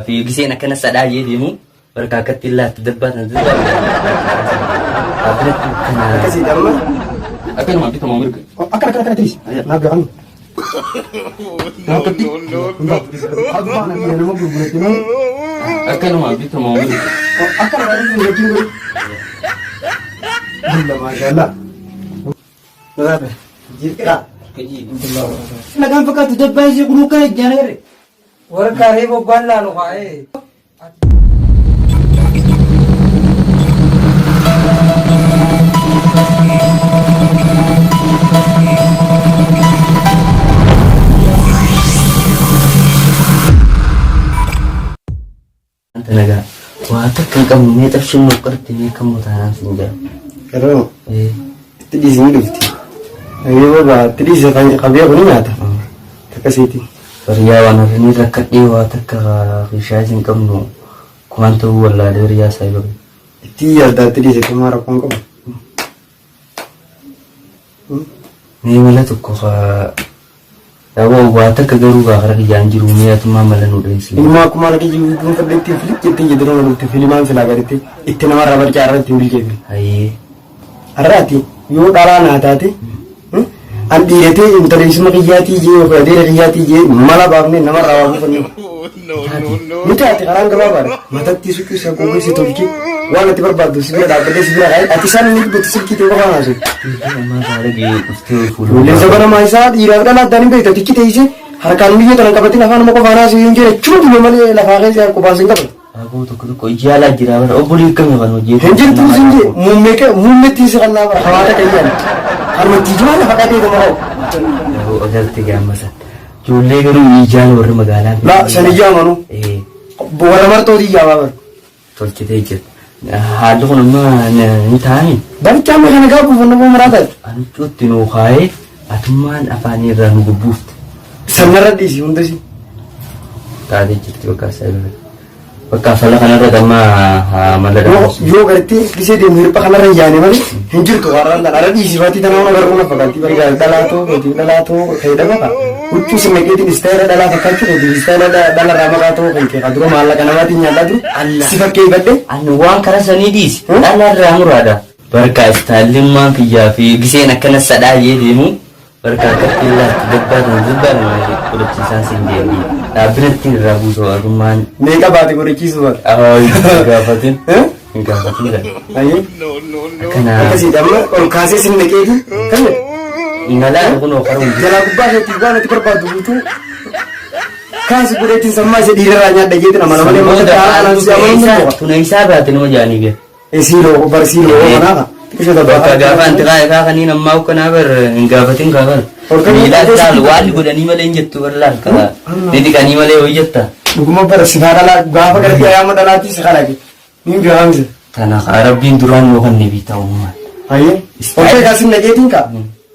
Fi giseen akkana sadhaa jee deemu barka akkatti laattu dabbaa sana dabbaa. Dhaabbiratti kana. Akkasii amma. Akkanuma bitama mirga. Akkana akkana akkana tiis. Naaf gaafan. Akkatti. Abbaan biyya nama gurguratti malee. Akkanuma bitama mirga. Akkana akkana gurgurachuu godhu. Alhamdulillah maashaallah. Nagaafe. Jirra. Nagaan fakkaatu dabbaa ishee kunuu kana ijaan agarre. Warqa reefu bal'aa lukaa'ee. Wanta nagaa waa takka hin qabnu mee xabshin nuuf qarte mee kan mutaanaan sin jira. Yeroo itti dhiisi ni dhufti. Yeroo baa itti dhiisi kan qabee kun nyaata. Akkasiiti. Hiriyaa waan har'inii rakkadhee waa takka fishaa isin qabnu kumaan ta'uu wallaalee hiriyaa isaa yoo. Itti yaaddaa itti dhiisi kumaa rakkoon qabu. Mee mala tokko haa yaaboo waa takka garuu gaa karaa kiyyaan jiru mee atummaa mala nu dheessi. Ilmaa akkuma harka jiru dhuunfadhe ittiin filik jettee jedhu nama dhufte filimaan silaa gaditti itti namarraa barcaa irra ittiin bilcheefne. Hayyee. Har'aati yoo dhalaa naa taate an dhiiratee intala isuma kiyyaatii jee yookaan adeera kiyyaatii jee mala baafnee namarraa waa buufanne. Ni taate karaan gabaabaadha. Matatti suqii isa googee si tolchee waan ati barbaaddu si bira dhaabbadhee si bira kaa'ee ati isaan inni dubbatu silkii ta'e qofaan haasa'u. Ammaa baala gee dhuftee fuula. Ijoolleen sabana maayisaa dhiiraaf dhalaa addaan hin beektu atichi teessee harkaan biyyoo tana qabatin afaan nama qofaan haasa'u hin jire chuma malee lafaa keessa qofaan sin qabatu. Aboo tokko tokko ijaalaa jira bara obbolii akkamii kan hojjetu. Hin jirtu sin jee muummee kee muummeetti si kannaa bara hawaasa keeyyaan. Harmatti ijaa lafa qatee gama hoo. Yeroo agartee gaammasan. Ijoollee garuu ijaala warri magaalaa. La san ijaa manu warra martooti ijaa bara. Tolchitee jirti. Haalli kun amma ni taa'ami. Barchaa mee kana gaafa buufannu boo maraa taate. Anucuutti nuu kaa'ee atummaan afaanii irraa nu gubbuufte. Sanarra dhiisi hundasi. Taatee jirti bakka isaa Bakka fala kanarra damma mala Yoo gartee gisee deemu hirpha kanarra hin yaane malee hin jirtu har'aan tana har'a dhiisi baatii tana waan agarru na fakkaatti bari dhalaa ta'uu keetii dhalaa ta'uu kee dhaba ka huccuu si naqeetiin istaayila dhalaa fakkaachuu keetii istaayila dhalarraa maqaa ta'uu kan kee ka dura maallaqa namaatiin nyaataa turu si fakkeeffadhe. Ani waan karaa sanii dhiisi. Dhala irraa muraadha. Barka istaallimmaan kiyyaa fi giseen akkana sadhaa jee deemu barka akkatti laattu dabbaa tana dabbaa tana godhachiisaan siin deemni. Dhaabbina ittiin irraa buusu adummaan. Meeqa baate godhachiisuu baate? Hin gaafatin. Hin gaafatin jedha. Ayyee. Akkana. Akkasiidha amma ol kaasee sin naqeetiin kan jedhu. Malaan kunoo karuun. Jalaa gubbaa keetii waan ati barbaaddu guutuu kaasi godheetiin sammaa isa dhiirarraa nyaadha jeetiin amala malee mata dhahaa si amanuu hin danda'u. Tuna isaa baate nama jaanii gee. Siiloo bar siiloo kanaafa. Xiqqisho Bakka tabbaa. gaafa anti kaa'e kaa kaniin ammaa ukkanaa bar hin gaafatin kaafan. Horkanii Miilaas laal waan godhanii malee hin jettu bar laal kaa. Ni dhiqanii malee hojjetta. Dhuguma bara sifaa dhalaa gaafa gartee ayyaama dhalaatii si kalaqe. Niin beekamse. Tana kaa rabbiin duraan nuu kan nebii ta'uu maal. Hayyee. Ol ka'i kaasin naqeetiin kaa.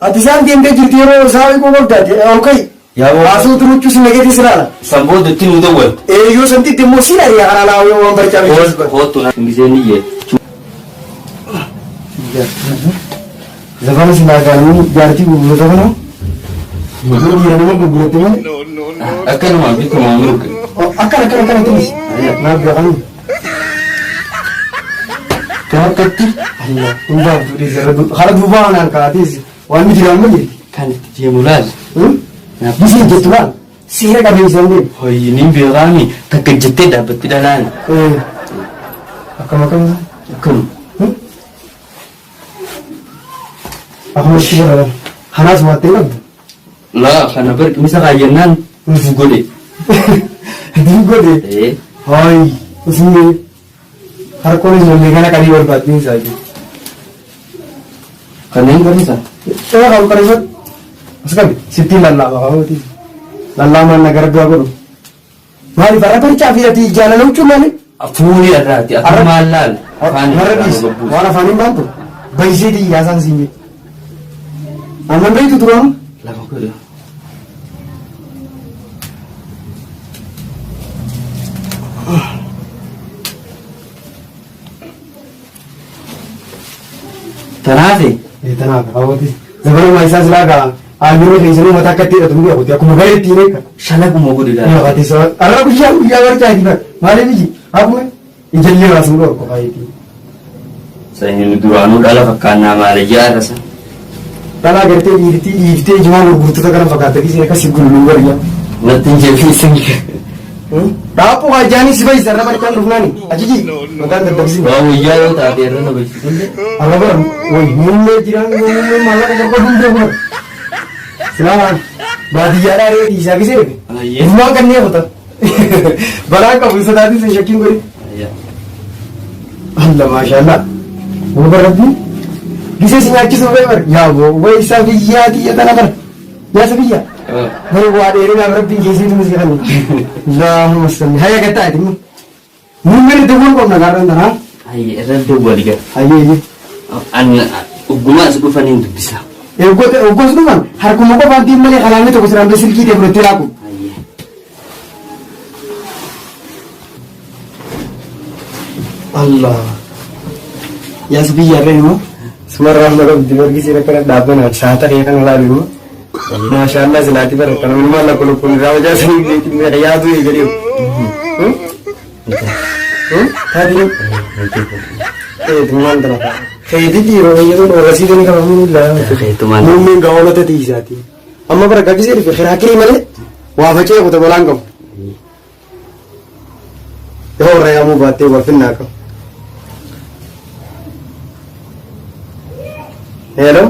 Ati isaan deemtee jirti yeroo isaa hiikuu qabdaati. Ol ka'i. Yaa boo. Haasuu turuchuu si naqeetiin si laala. San booda itti nu dawwalte. Eeyyoo santitti immoo si ari'a karaa laa yoo waan barcaa bilcheessu. Hoottu na giseen ni jee. Zabana silaa gaanii jaartii gurgurata kana. Yoo dhiira nama gurguratte malee. Akkanuma bitama mirga. Akkana akkana akkana tiis. Naaf beekanii. Akkatti Hin baaftu dhiisa kara duubaa kanaan kaa'atees waan ni jiraan malee. Kan itti deemu laal. Bisii jettu laal seera qabeessa hin deemu. Hoyi niin beekaami takka jettee dhaabbatti dhalaan. Akkam akkam. Akkanuma. Akkuma itti godhatan. Kanaas waattee qabdu. Laa kana bar misa kaayyannaan nuuf godhe. Duu godhe. Hayi usumee harkoon ijoollee kana qalii barbaaddiin isaa jiru. Kanneen barreessan. Ee kan barreessan. As qabi sittiin lallaama kaawwati. Lallaamaan na gara du'a godhu. Maaliif har'a barchaa fi ati jaalala huccuu maali? Fuulii irraati atumaan laal. Afaan Marra irraa dhiis nu gabbuusa. waan afaaniin baantu baysee xiyyaasaan siin jedhe. Amman beektu duraan Lafa godhe. Tanaafi Tanaaf hawwati. Zabanuma isaa silaa gaa Amiroo keessanuu mataa akkatti hidhatu hin beekuti. Akkuma gareetti hin eegga. Shalaguma godhi laala. Yaa ati sababa. Arra guyyaa guyyaa barcaati bar. Maaliif iji? Akkuma ijallee baasuun dhorku faayitii. Sanyiin duraanuu dhala fakkaannaa maali jaarra san. Dhalaa gartee dhiirtii dhiiftee jimaa gurgurtoota kana fakkaata gisee akkasii gulluu barya. Natti hin jabeessin. Dhaaphuu hajjaanii si bayyisa arra barcaan dhufnaani. Ajiji mataan daddabsin. Waa wayyaa yoo taate irra na beeksisullee. Arra bara wayi muummee jiraan muummee maallaqa barbaadu hin beeku bara. Silaa baadiyyaadhaa re'ee dhiisaa gisee dhufe. Ayyee. Ilmaan kanneen kutan. Balaa qabu isa taatis hin shakkiin godhi. Allah maashaallah. Guba rabbi. Gisee si nyaachisuu fa'ii bar. Yaa boo way isa biyyaa tiyya tana bara. Yaa isa biyya. Bari waa dheerinaaf rabbiin geessiitu misi kan. Allahumma salli. Hayya gattaa ati immoo. Muummeen itti wal qobna gaarreen tanaa. Hayya irra dawwali gara. Hayyee hayyee. An oggumaa as dhufaniin dubbisa. Eeggote oggoos dhufan harkuma qofaan tiin malee kalaamni tokko siraan bee silkii ta'e fudhattee laaqu. Hayyee. Allah. Yaa isa biyya irra immoo sumarraa amma qabdi bargisiin akkana dhaabbanaa saata kee kana laalu immoo. Maashaallah silaati bara kana ilmaan lakko lukkuun irraa hojaa sanii beekin meeqa yaaduu eegalee. Taatee Keetummaan tana fa'a. Keetii dhiiroo fayyadamuun warra siidanii qabamuu ni laa. Keetumaan. Muummeen gaa'olota tiisaati. Amma bara gagisee dhufe kiraakirii malee waa faca'ee kuta balaan qabu. Yoo warra yaamuu baattee wal finnaa qabu. Hello.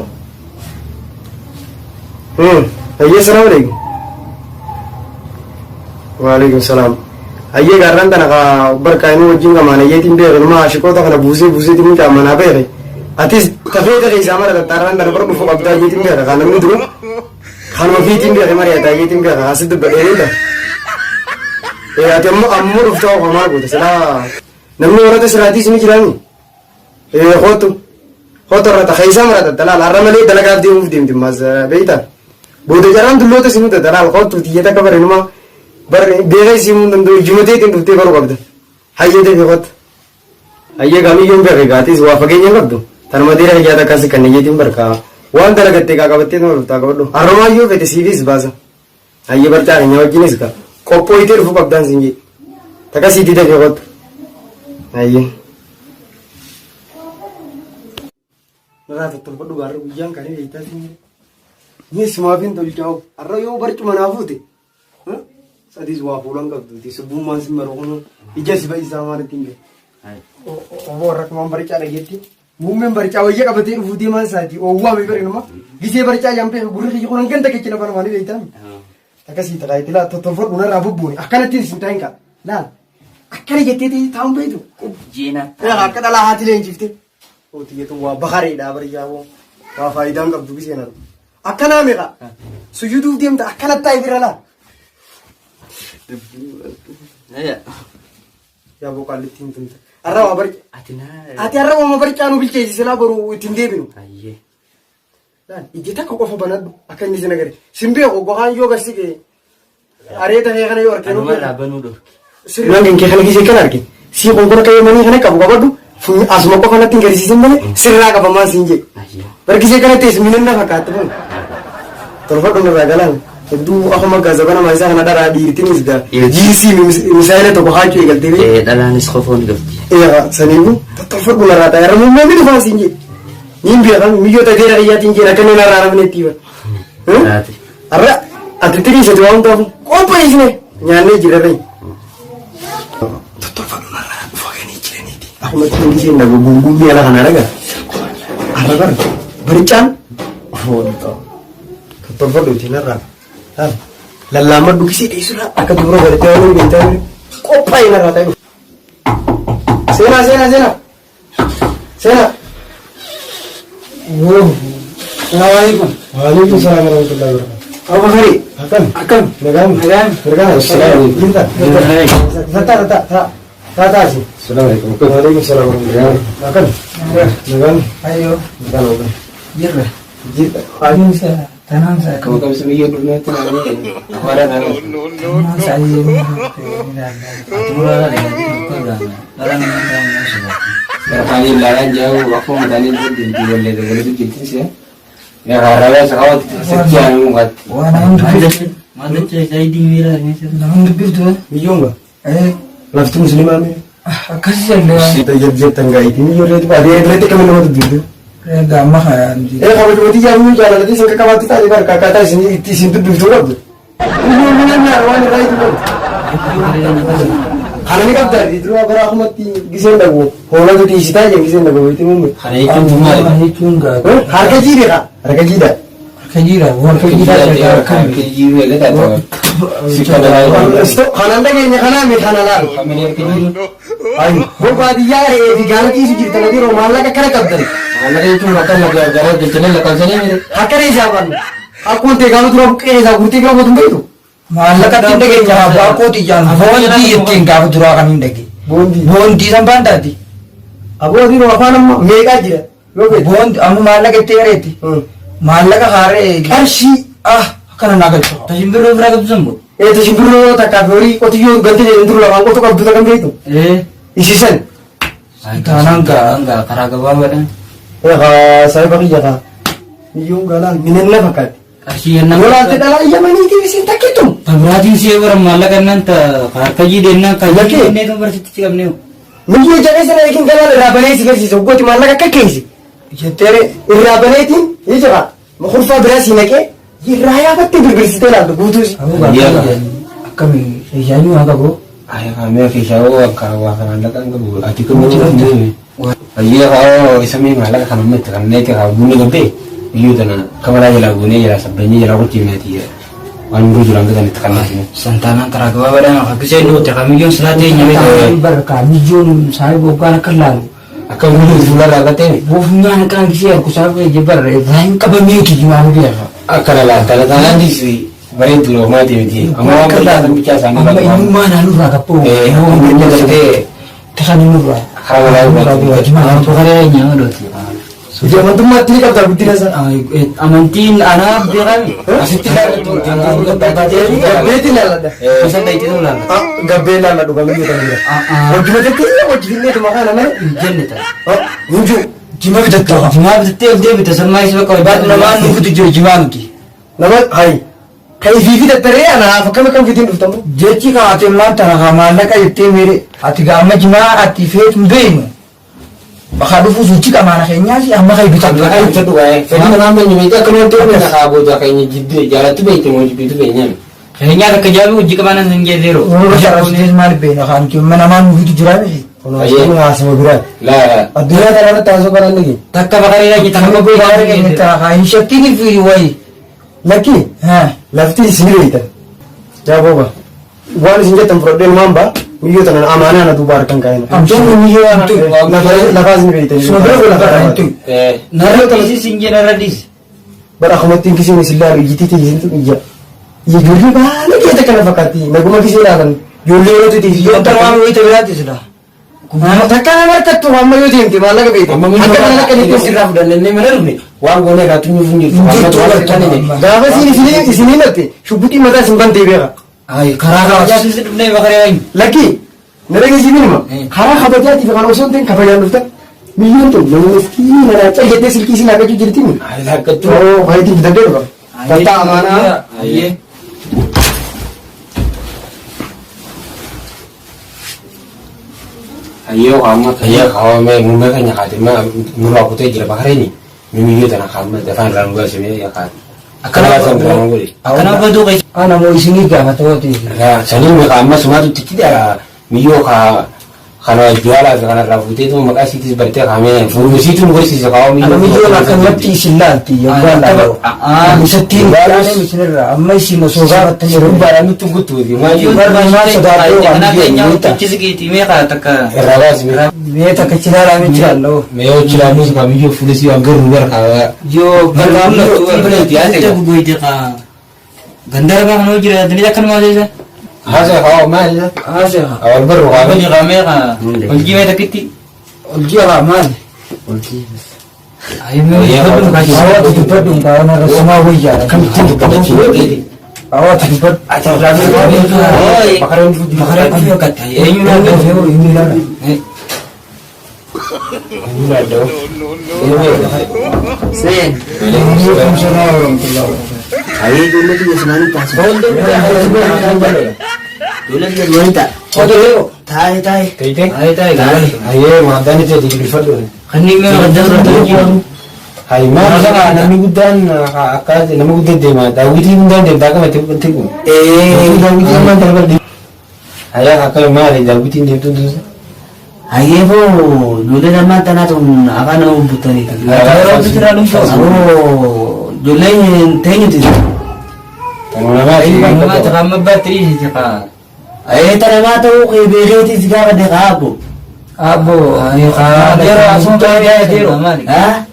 Hayyee salaam alaikum. Waalaikum salaam. Hayyee gaarraan tana kaa barkaa inni wajjin qamaan hayyeetiin beeku ilma ashiqoota kana buusee buuseetiin mucaa manaa beeke. Atis tafeeta keessaa mara tattaarraan tana bara dhufu qabdaa hayyeetiin beeka kaa namni dura kanuma fiitiin beeke mari'ata hayyeetiin beeka kaa si dubbadhee beekta. Ee ati ammoo ammoo dhuftaa ofa maal goota silaa namni warra siraatii isin jiraani. Ee kootu kootu irra ta keessaa mara tattalaal har'a malee dalagaaf deemuuf deemti maas beekta. Booda jaraan dulloota isin tattalaal kootu tiyyata akka barenuma bar beeka isii mun danda'u ijumateetiin dhuftee baruu qabda. Hayyee deebi kootu. Hayyee kaamiyyoon beeke gaatis waa fageenya hin qabdu. Tanuma dheeraa hiyyaa takkaas kan niyyeetiin barkaa. Waan dalagatte kaa qabattee nama dhuftaa qabadhu. Har'umaayyuu fete siifis baasa. Hayyee barcaa keenya wajjinis kaa. Qophooyitee dhufuu qabdaan siin jedhe. Takasiitii dafee kottu. Hayyee. Narraa tottolfadhu gaarra guyyaan kan beektaa siin jedhe. Ni sumaaf hin tolchaa'u. Har'a yoo barcuma naa fuute. Sadiis waa fuulan qabduuti. Subbummaan sin maru kun ija si ba'isaa maal ittiin gahe. Obbo warra kumaan barcaa dhageetti. Muummeen barcaa wayya qabatee dhufuu deemaan isaati. Oowwaa mi barinuma. Gisee barcaa jaan beeku gurri kiyya kun hangan takkichi lafa namaa ni beektaa. Akkasii takaa itti laa tottolfadhu narraa bubbuuni. Akkanatti isin ta'in kaa. Laal. Akkana jettee taa'uun beektu. Jeenaa. Akka dhalaa haati leenjifte. Ootiyyeetu waa bakareedha bariyyaa waa faayidaan qabdu giseen argu. Akkanaa meeqa? Sujuuduuf deemta akkanatti taa'e bira laa. Yaa boqaallitti hin tumte. Arra waa barca. Ati naa. Ati arra waa barcaa nu bilcheessi silaa boru ittiin deebinu. Ayyee. Laal ija takka qofa banadhu akka inni sin agare. Sin beeku gogaan yoo garsi kee areeta kee kana yoo arginu. Anumarraa banuu dhorki. Sirnaan kan kee kana gisee kana arge. Sii konkona kee manii kana qabu qabadhu. Asuma qofa natti hin garsiisin malee sirraa qabamaa siin jedhe. Ayyee. Barkisee kana teessu minanna fakkaatti kun. Tolfadhu nurraa galaan. Hedduu akkuma gazabana maayisaa kana dharaa dhiirtinis gaa. Jiinsii misaayila tokko haachuu eegaltee bee. Ee dhalaanis kofoon galti. Eegaa saniifuu tolfadhu narraa ta'e irra muummee dhufaa siin jedhe. Niin beekan miyyoota deera kiyyaatiin jeen akka inni narraa rafne itti bara. Taate. Har'a ati tiriisati waan ta'uuf qopheessine nyaannee jirra ta'e. Tottolfadhu narraa dhufanii jiraniiti. Akkuma itti giseen dhagu gungummii ala kana dhagaa. Har'a bara baricaan tottolfadhu itti narraa. Lallaamadhu gisee dheessurraa akka dubara baricaa waan beektaa qophaa'e narraa ta'e. Seenaa seenaa seenaa. Seenaa. Salaamu alaikum. Waalaikum salaam warahmatullahi wabarakatuh. Abu Bakari. Akkam? Akkam? Nagaan? Nagaan. Nagaan. Assalamu alaikum. Jirta? Tataa tataa tataa. Tataa asi. Assalamu alaikum. Waalaikum salaam warahmatullahi wabarakatuh. Akkam? Nagaan? Ayo. Nagaan nagaan. Jirra. Jirta. Adeemsa tanaamsa Akkuma kamsa biyya duniyaatti naannoo afaan naannoo. tanaamsa ayyee Ati muraa dhala dhala nama dhala Barkaanii ilaalaan jiru akkuma mataanii jirti wallee dabalatu jirti si'a. Meeqa isa kawwatti sitti aanuu qaatti. Waan nama dubbiftu. Maal jecha zaayidii miira Nama dubbiftu. Biyyoon gaa. Eh. Lafti musliimaa mee? Akkasii illee. Jettan gaayitii miyyoo reetu baadiyyaa irratti akkamiin nama dubbiftu. Egaa amma kana nuti. Ee kabajootii yaamuu jaalalatii isin qaqqabaatti taate barka akkaataa isin itti isin dubbiftuu qabdu. Miyyoo miyyoo waan irraa itti qabdu. Kana ni qabda dura bara akkumatti giseen dhagu hoolatu tiisitaa jeen giseen dhagu itti muumme. Kana jechuun maali? Kana jechuun gaa. Harka jiidhe kaa harka jiidha. Harka jiidha. Harka jiidha. Harka jiidha. Kanan dhageenya kanaa mi kana laal. Ayi boo baadiyyaa re'ee fi gaala tiisu jirtan yeroo maallaqa akkana qabdan. Maallaqa jechuun akka gara galchanii lakkaa'amsanii miti. Akka reessaa baanu. Akkuma ta'e gaafa dura buqqee isaa guurtee gara mootummaa beektu. Maallaqa ittiin dhageenya abbaa kooti jaan boondii ittiin gaafa duraa kan hin dhage. Boondii. Boondii san baandaati. Aboo adiin afaan amma meeqaa jira? Yoo feete. Boondii amma maallaqa itti hereeti. Maallaqa haaree. Qarshii. Ah akkana naa galchu. Tashimbirroo biraa qabdu san boo. Ee tashimbirroo takkaa fi horii qotiyyoo gante jedhan dura lafaan qotu qabdu takkan beektu. Ee. Isiisan. Taanaan gaa. Gaa karaa gabaabaadhaan. Ee haa saayiba kiyya kaa. Miyyoon gaalaan minenna fakkaatti. Qarshii yennaa. Yoo laalte dhalaa yamaniitiif isin takkittu. Tabiraatiin si'ee bara maallaqa innaan ta harka jiidhennaan kan Lakkee. jiidhennee kan barsiitti qabnee. Miyyoo jedhee sana eekin galaan irraa banee si garsiisa. Hoggooti maallaqa akka keessa. Jetteere. Irraa baneetiin ni jira. Kurfaa biraa si naqee irraa yaafattee birbirsitee ilaaltu guutuus. Akkami shaayii waa qabu. Mee keessaa hoo akka waa kana maallaqa hin qabu. Ati kun nuti qabdu. Ayyee haa isa mee maallaqa kana amma itti kanneen itti haa buunee qabdee biyyoo tana kamalaa jalaa buunee jalaa sabbanyee jalaa gochii meetii waan hunduu jiran gatan itti kanneen. Santaanaan karaa gabaabaadhaan akka gisee dhoote kan miyyoon silaa ta'e nyaatee. Barka mijoon saayii boggaan akka laalu. Akka hunduu fuula irraa qattee Bofunyaan kan gisee harku saayii jebbarra irraa hin qabameetu jimaa beeka. akka lalaata taanaan dhiisi bareedduu loomaa miti. Amma waan bal'aa bichaa isaanii Amma qabu. innummaa naannoo qabu. Eh, inni gartee Tasan nurraa. karaa balaa Jimaa. Waan bukaree nyaama dhooti. Ija amantummaatti ni qabda guddina isaa. Amantiin anaa beekami. Asitti Gabbeetti ilaalladha. Gosa dayitee ilaalla. Gabbee ilaalladhu kamiyyuu kana jira. Hojii matetti hojii finneetu maqaa nama. Hin jenne ta'a. Hin jiru. Jima bitatta. Jimaa bitattee ol deebite sammaa isa bakka Bar namaan nufutu jiru jimaa miti. Nama hayi. Kan ifii fidattaree anaaf akkam akkam fitiin dhuftamu. Jechi kaa'ate maan tana kaa maallaqa jettee meere ati gaama jimaa ati feetu hin beeknu. Bakka dhufu sochii qamaana keenyaas amma kan bitatu. Maqaan ibsadhu waa'ee. Fedhii namaa hin beekne akka nuti ta'u na haa booda keenya jibbee jaallattu beekte moo jibbitu beeknaan. Keenyaa takka jaabi hojii qabaanan hin jeezeero. Warra sararsiis maal beekna kaan nuti amma namaan nufutu jira miti. Kun haasawaa biraati. Laa Addunyaa kana irratti haasawaa kanaan dhagee. Takka bakaree nyaata takka Baara keenya tana kaa hin shakkiin fi wayi. Lakki lafti isin beektan. Yaa booba. Waan isin jettan fudhadheen maan ba'a miyyoo tanan amaanaa na duuba harkan kaa'ina. Amtoonni miyyoo waan tuqu. Lafaa isin beektan. Suma bira lafa hin tuqu. Narra dhiisi sin jedha narra dhiisi. Bara akkumatti kiseen isin laalu ijjitii teessisu ija. Ijoollee baala keessa kana fakkaatti naguma kisee ilaalan ijoollee yeroo teessisu. Yoo ta'u wayita biraatti sila. Takka nama harkattu amma yoo deemte maallaqa beekte. Amma Akka kana akka inni inni sirraa fudhannee mana dhufne waan goonee irraa tunyuuf hin jirtu. Amma waan kanneen Gaafa isin isin himatte shubbitii mataa isin bantee beeka. Ay karaa karaa. Jaasisi dhufnee bakaree waanyi. Lakki na dhageessii minima karaa kabajaatiif kan osoo hin ta'in kabajaan dhuftan miyyoon tun namni miskiina naa callettee silkii isin haqachuu jirti mi. Haqqachuu. Oo hayitiin bitadhee dhufa. Tattaa amaanaa. Ayyee. Ayyoo qaama ayyoo qaama mee muummee keenya kaate ma nurraa kutee jira bakareeni miyyoo tana qaama dafaan irraa nu gaasine yaqaan. Akkana baasan irraa nu godhe. Akkana baduu keessa. Ana moo isinii gaafata wooti. Saniin meeqa amma sumaatu itti jira miyyoo kaa kana juwaalaa fi kanarraa fuutee maqaa isiitis bartee kaamee furuusiitu nu gorsiisa kaawwa Ana miyyoon akkanumatti isin laalti yoggaa laalu. Isatti hin taane isinirraa amma isin osoo gaafattan yeroo Gubbaadhaan nutti guutuuti maal Barnootaan sodaatee waan Kanaaf biyya eenyaa ni ta'a. hojjechi siqiitii meeqa takka. irraa baasime. Mee takka chilaalaa miti jaalladhu. Mee yoo chilaamus kaa miyyoo fuulisii waan garuu bara kaawwa. Yoo Barnootaan barnootaan yaate. gugoyte qa. Gandara baa kanoo jira dani akkanumaa keessa. Haasa kaawwa maal? Haasee Awwal barru Hojii kaawwa. qa meeqa hojii mee takkitti. hojii alaa maali? Ayyee mee Hawaati dubbadhu kaawwan irra sumaa wayyaadha. Kamittiin dubbachuu dandeenye? Hawaati dubbadhu. Bakaree kun fakkaata. Eenyu Eenyu laata? Seen. Ayee ijoollee biyya sunaanii taasisu. Ijoollee biyya sunaanii ta'a. Taa'e taa'e. Hayyee maadaan itti bilbilfadhu. Kanneen mee adda addaa Hay maal namni guddaan akka nama guddaa deema daawwitii hundaan deemtaa akkama itti kun. Daawwitii ammaan tana bardi. Hayyaa akka maali daawwitiin deemtuun tuusa. Hayyee boo ijoolleen ammaan tanaa tun afaan nama bubbuttaniiti. Aboo ijoolleen teenyuti. Kanuma namaati. Ayee tanamaa ta'uu kee beekeetis gaafa deekaa abbo. Abbo, yeroo asuun ta'ee Haa?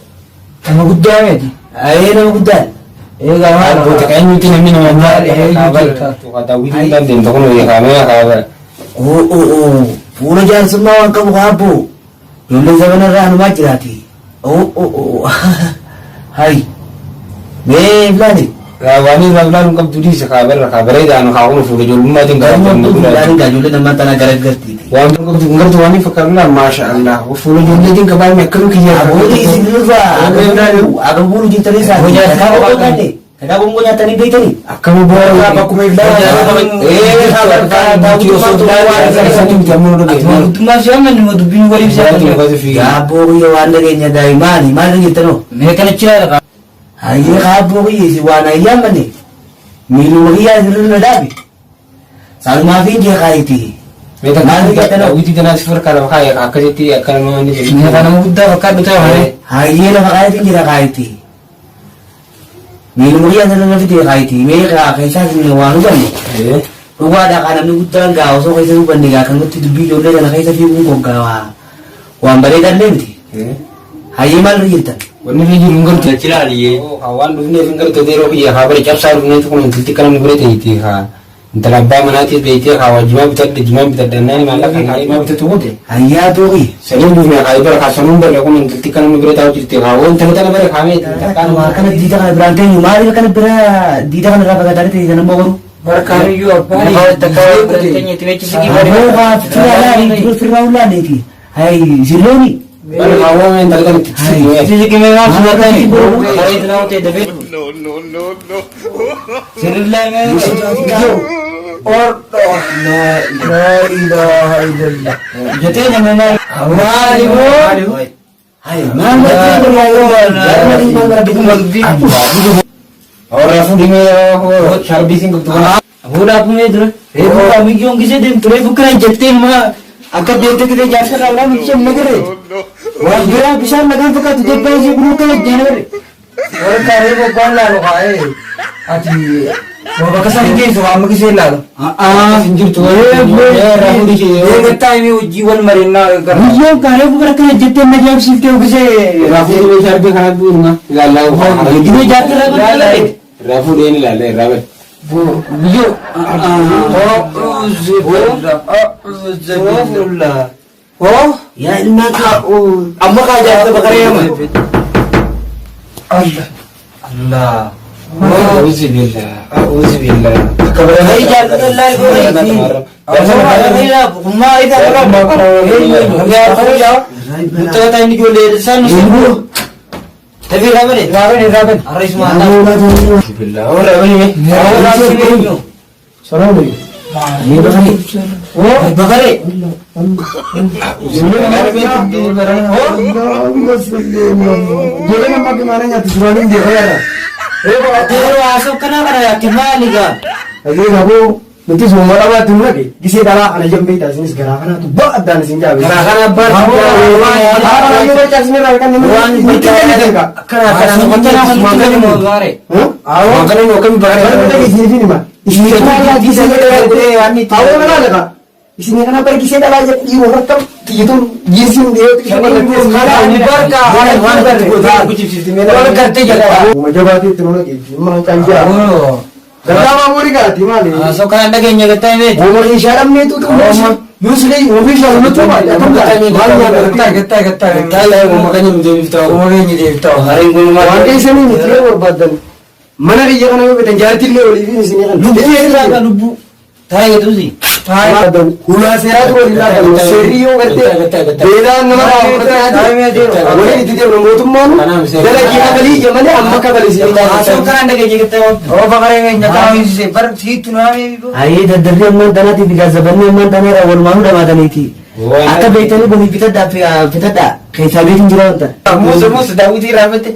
Nama guddaa miti. Ayee nama guddaan. Egaa maal Abboota eenyuti namni nama daawwitii hundaan deemta kun kaamee kaaba. Oo oo oo fuula jaarsummaa waan qabu kaa abbo. Ijoolleen zamana irraa anumaa jiraati. Oo oo oo hay. Mee filaani. Waan irraa hin qabdu dhiisa kaabarra kaabareedhaan kaa kun fuula ijoollummaatiin Garuu filaani gaa ijoolleen ammaan tanaa garaggartiiti. Waan qabdu hin gartu waan fakkaatu maasha Allah fuula ijoolleetiin qabaame akkanum kiyya. Abooti isin irraa agabuun hojjetanii isaati. Takaa boqqoo nyaanne. Takaa boqqoo nyaatanii beektanii. Akkami bu'aa bakkuma Guddummaa fi amma nama dubbiin waliif si'aatan. Gaabboo guyyaa waan dhageenya daa'imaani maal dhageettanoo? Mee kana chilaadha. Hayyee gaabboo guyyaa isin waan ayyaammanne miiluma kiyyaa isinirra dhaabe. Salumaa fi injee kaayitii. Daawwitii tanaa si farkaa lafa kaayee akkasitti akka nama inni jedhu. Mee kana guddaa fakkaadhu ta'e malee. Hayyee lafa kaayitiin jira kaayitii. Miiluma kiyyaa isinirra fidee kaayitii. Mee keessaa isin waan hubanne. Dhugaadhaa kaa namni guddaan gaa osoo keessa hubanne gaa kanumatti dubbii ijoollee kana keessa fiiguun goggaawaa. Waan bareedallee miti. Hayyee maal irra jirtan? Wanni irra jiru hin gartu. Chilaaliyyee. Waan dhufneef hin gartu yeroo kiyya haa bare cabsaa dhufneef kun intalti kana nu bira ta'eeti haa intala abbaa manaatiif beektee haa waa jimaa bitadhe jimaa bitadhe naan maallaqa haa jimaa bitatu goote. Hayyaa tooqi. Saniin dhufne haa bara haa sanuun bare kun intalti kana nu bira taa'u jirti haa waan intala tana bare haa meeti. Waa kana diida kana biraan teenyu maaliif kana bira diida kana irraa fagaatanii ta'e nama garuu. Barkaaniyyuu abbaan. Aboo haa firraa laali firraa ulaaneeti. Hay zillooni. Bare haa waan intala tana itti La ilaha illallah. Jetee nama maal? Maali boo? Hay maal maal Warra fuudhimee sharbii siin qabdu kana. Fuudhaa kumee dura. Reefu kaamiyyoon gisee deemtu reefu kana jettee ma Akka deemte gisee jaarsa irraa waan hin cimne garee. Waan biraa bishaan nagaan fakkaatu deebbaa ishee guruu kana jaan garee. Warra kaaree bobbaan laalu kaa'ee ati waa bakka isaan hin geessu amma gisee laalu. Hin jirtu. Eegattaa himee hojii wal marinnaa gara. Guyyoon kaa reefu gara kana jettee na jaabsiiftee gisee. Irraa fuudhimee sharbii kana bu'uuruma ilaallaa. Gisee jaarsa irraa barbaadde. Irraa fuudheen ilaalla irraa bari. Guyyoo. Yaa ilmaa kee. Amma kaa jaarsa bakaree ama. Allah. Auzu billah. Auzu billah. Hay jaarsa lallaa Ijoolleen amma akka maana nyaatti suuraan hin beekaa yaada. Hayyee aboo nuti suuma dhabaatti nu dhaqe gisee dhalaa ana jambee taasinis garaa kanaatu ba'a addaan isin jaabe. Garaa kana abbaan Haala yoo barcaasne irraa kan namni nutti kennitan kaa. Waan kana nu akkami Barbaada bakka isin fin hima. Isin kana gisee dhalaa hawwa kana lafa. Isin kana bara gisee dhalaa jedhu dhiiroo rakkam tiyyituun jiinsiin dhiiroo Uma jabaatee itti nu dhaqe maal canjaa. Gargaamaa boori gaati maali? Woma keeshaa dhabneetu Yuusilee woma keeshaa dhumatu maali? Akkam ta'a? Maal nyaata? Waan keessanii miti yoo barbaaddan mana biyya kana yoo bitan jaartillee olii fi isinii kan. Lubbuu. Taa'ee tuusi. Hulaa seeraatu waliin laatamu. Seerri yoo gartee beelaan nama raawwatan waliin itti deemna mootummaan dalagii kabalii ija malee amma kabalii. Haasoo kanaan dhageenye gattee waan. Oo baqaree keenya kaawwinsise bar siittu naamee bibo. Ayee daddarbii ammaan tanaatiif gaazzabanni ammaan tanaarraa walumaanuu dhamaataniiti. Akka beektanii bunii bitadhaa bitadhaa keessaa beekin jira wanta. Muusa muusa daawwitii raafate.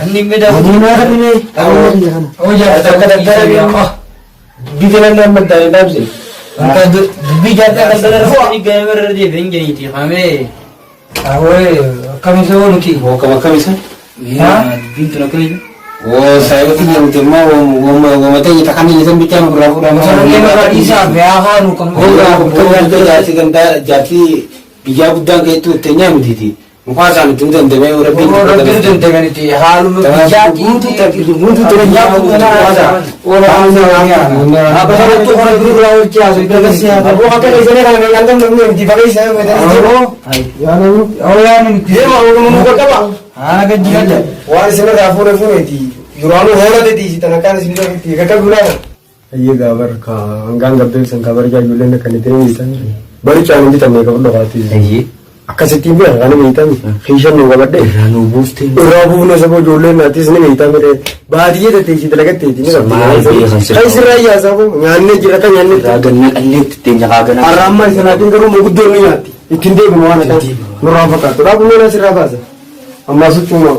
Anni immoo daawwitii. Adiinaa qabine qabine kana. Oo jaarsa Akka daddara bibo. Biqilallee amma itti dhaabse. Dubbii jaarsaa kan dara raafate gahee irra deebi'een jeniiti hamee. Awee akkamisa oo nuti. Hookama akkamisa? Dubbiin tun akkamitti? Oo saayibatti jedhamte immoo wooma ta'e takkan inni san bichaa nurraa fuudhama. Osoo nama dhiisaa beekaa haanu kan. Hoogaa jaarsi gandaa jaarsi biyyaa guddaan keessattuu itti nyaamtiiti. Mukaa isaan ittiin dandamee rabbiin Oo rabbiin dandamaniiti haaluma biyyaatii. Guutuu Abbasanattu hora birraa wajji haasoo Aboo akka keessanii kana meeqaan qabnu namni miti bakka isaa meeqaan Oo yaani nuti. Deema ooluu qaba. Haala gajjigata. Waan isin irraa fuune fuuneeti. Duraanuu hoola teetiisi tan akkaan isin irratti kakka bulaa. Ayyee gaabar ka hangaan gabbeessan ka barjaa ijoolleen akka inni ta'e miidhan. Barichaan hin bitamne ka fudhu kaatti. Ayyee. Akkasittiin bira kana miidhame kiishan nu qabadhe. Irraa nu buuftee. Irraa buufne saba ijoolleen naatis ni miidhame. Baadiyyee teetiisi dalagatteeti ni qabdi. Kan sirraa iyyaasaa boo nyaannee jira kan nyaannee. Irraa ganna qalleetti ittiin jahaa ganaa. Har'a amma isin garuu muguddoon ni nyaatti. Ittiin deebinu waan akkas nurraa fakkaatu. Dhaabumee na sirraa baasa. Ammaa sochuuma